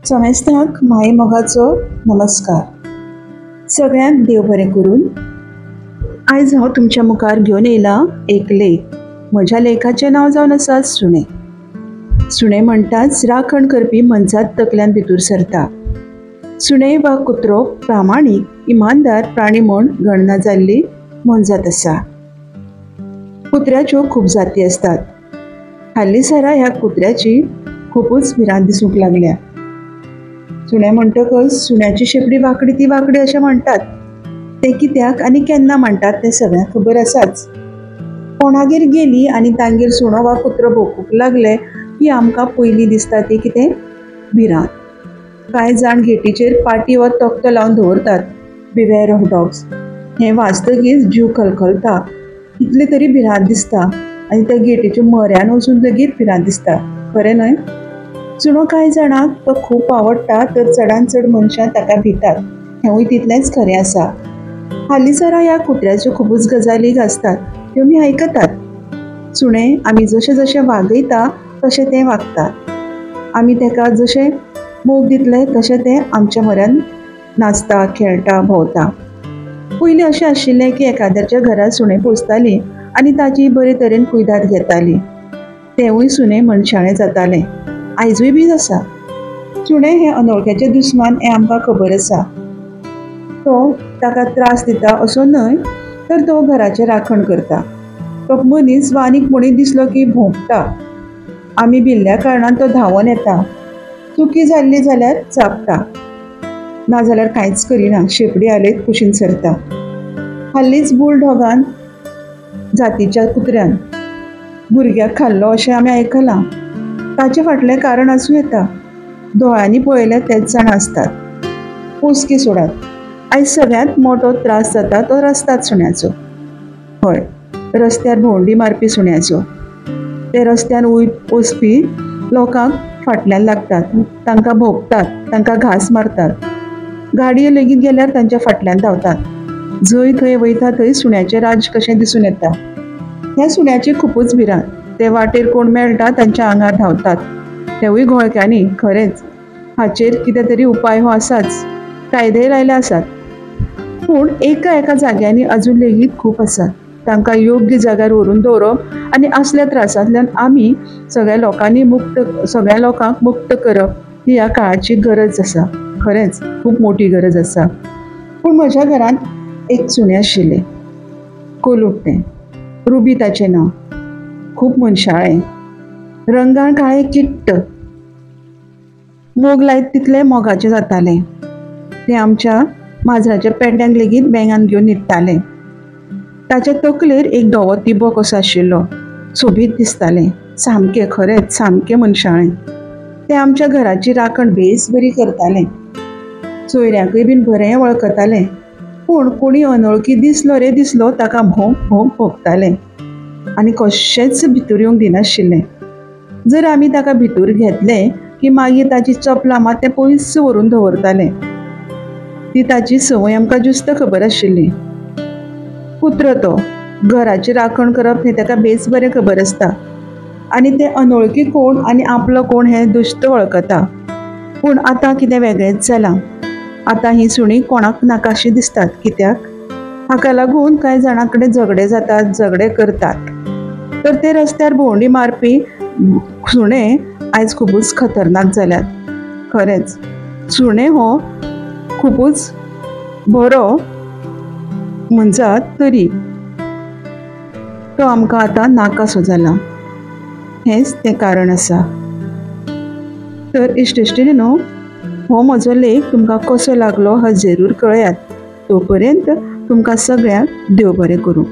समेस्तांक माई मोगाचो नमस्कार. सगळ्यांक देव बरें करून. आयज हांव तुमच्या मुखार घेवन येयलां एक लेख. म्हज्या लेखाचें नांव जावन आसा सुणें. सुणें म्हणटाच राखण करपी मनजात तकल्यान भितर सरता. सुणें वा कुत्रो प्रामाणीक इमानदार प्राणी म्हूण गणना जाल्ली मोनजात आसा. कुत्र्याच्यो खूब जाती आसतात. हालींसरा ह्या कुत्र्याची खुबूच भिरांत दिसूंक लागल्या. सुणें म्हणटकच सुण्याची शेपडी वांकडी ती वांकडी अशें म्हणटात. तें कित्याक आनी केन्ना म्हणटात तें सगळ्यांक खबर आसाच. कोणागेर गेली आनी तांगेर सुणो वा कुत्रो भोंकूंक लागले की आमकां पयलीं दिसता ती कितें भिरांत. कांय जाण गेटीचेर पाटी वा तकटो लावन दवरतात, बिवेर ऑफ डॉग्स. हें वाचतकीच जीव खलखलता. कितली तरी भिरांत दिसता आनी त्या गेटीच्या म्हऱ्यान वचून लेगीत भिरांत दिसता. खरें न्हय? सुणो कांय जाणांक तो खूब आवडटा, तर चडान चड मनशां ताका भितात, हेंवूय तितलेंच खरें आसा. हालींसरा ह्या कुत्र्याच्यो खुबूच गजाली गाजतात, त्यो आमी आयकतात. सुणें आमी जशें जशें वागयता तशें तें वागता. आमी ताका जशें मोग दितले तशें तें आमच्या म्हऱ्यान नाचता, खेळटा, भोंवता. पयलीं अशें आशिल्लें की एखाद्याच्या घरांत सुणें पोसतालीं आनी ताची बरे तरेन कुयदाद घेतालीं. तेंवूय सुणें मनशाळें जातालें. आयजूय बी आसा. सुणें हें अनोळख्याचें दुस्मान हें आमकां खबर आसा. तो ताका त्रास दिता असो न्हय, तर तो घराचें राखण करता. तो मनीस वा आनीक कोणूय दिसलो की भोंकता. आमी भिल्ल्या कारणान तो धांवन येता. चुकी जाल्ली जाल्यार चाबता, नाजाल्यार कांयच करिना, शेपडी हालयत कुशीन सरता. हालींच बुलडॉगान जातीच्या कुत्र्यान भुरग्याक खाल्लो अशें आमी आयकलां. ताचे फाटलें कारण आसूं येता. दोळ्यांनी पळयल्यार तेच जाणां आसतात. पोसकी सोडात, आयज सगळ्यांत मोटो त्रास जाता तो रस्ताद सुण्याचो. हय, रस्त्यार भोंवडी मारपी सुण्याचो. ते रस्त्यान वचपी लोकांक फाटल्यान लागतात, तांकां भोंकतात, तांकां घांस मारतात. गाडयो लेगीत गेल्यार तांच्या फाटल्यान धांवतात. जंय थंय वयता थंय सुण्याचें राज्य कशें दिसून येता. ह्या सुण्याची खुबूच भिरांत. ते वाटेर कोण मेळटा तांच्या आंगार धांवतात, तेवूय घोळक्यांनी. खरेंच हाचेर कितें तरी उपाय हो आसाच. कायदेय लायले आसात, पूण एका एका जाग्यांनी अजून लेगीत खूब आसात. तांकां योग्य जाग्यार व्हरून दवरप आनी असल्या त्रासांतल्यान आमी सगळ्या लोकांनी मुक्त, सगळ्या लोकांक मुक्त करप ही ह्या काळाची गरज आसा. खरेंच खूब मोटी गरज आसा. पूण म्हज्या घरांत एक सुणें आशिल्लें, कोलूट तें. रुबी ताचें नांव. खूब मनशाळें, रंगान काळें किट्ट. मोग लायत तितलें मोगाचें जातालें. तें आमच्या माजराच्या पेट्यांक लेगीत बँगान घेवन न्हिदतालें. ताच्या तकलेर एक धवो तिबो कसो आशिल्लो. सोबीत दिसतालें सामकें. खरेंच सामकें मनशाळें. तें आमच्या घराची राखण बेस बरी करतालें. सोयऱ्यांकूय बीन बरें वळखतालें. पूण कोणी अनोळखी दिसलो रे दिसलो ताका भोंक भोंक भोंकतालें आनी कशेंच भितर येवंक दिनाशिल्लें. जर आमी ताका भितर घेतलें की मागीर ताची चपलां मात तें पयस व्हरून दवरतालें. ती ताची संवय आमकां ज्युस्त खबर आशिल्ली. कुत्रो तो घराची राखण करप हें ताका बेस बरें खबर आसता आनी तें अनोळखी कोण आनी आपलो कोण हें दुश्ट वळखता. पूण आतां कितें वेगळेंच जालां. आतां हीं सुणीं कोणाक नाकाशीं दिसतात. कित्याक? हाका लागून कांय जाणां कडेन झगडे जातात, झगडे करतात. तर ते रस्त्यार भोंवडी मारपी सुणें आयज खुबूच खतरनाक जाल्यात. खरेंच सुणें हो खुबूच बरो मोनजात, तरी तो आमकां आतां नाकासो जाला. हेंच तें कारण आसा. तर इश्ट इश्टिणींनो, हो म्हजो लेख तुमकां कसो लागलो हो जरूर कळयात. तो पर्यंत तुमकां सगळ्यांक देव बरें करूं.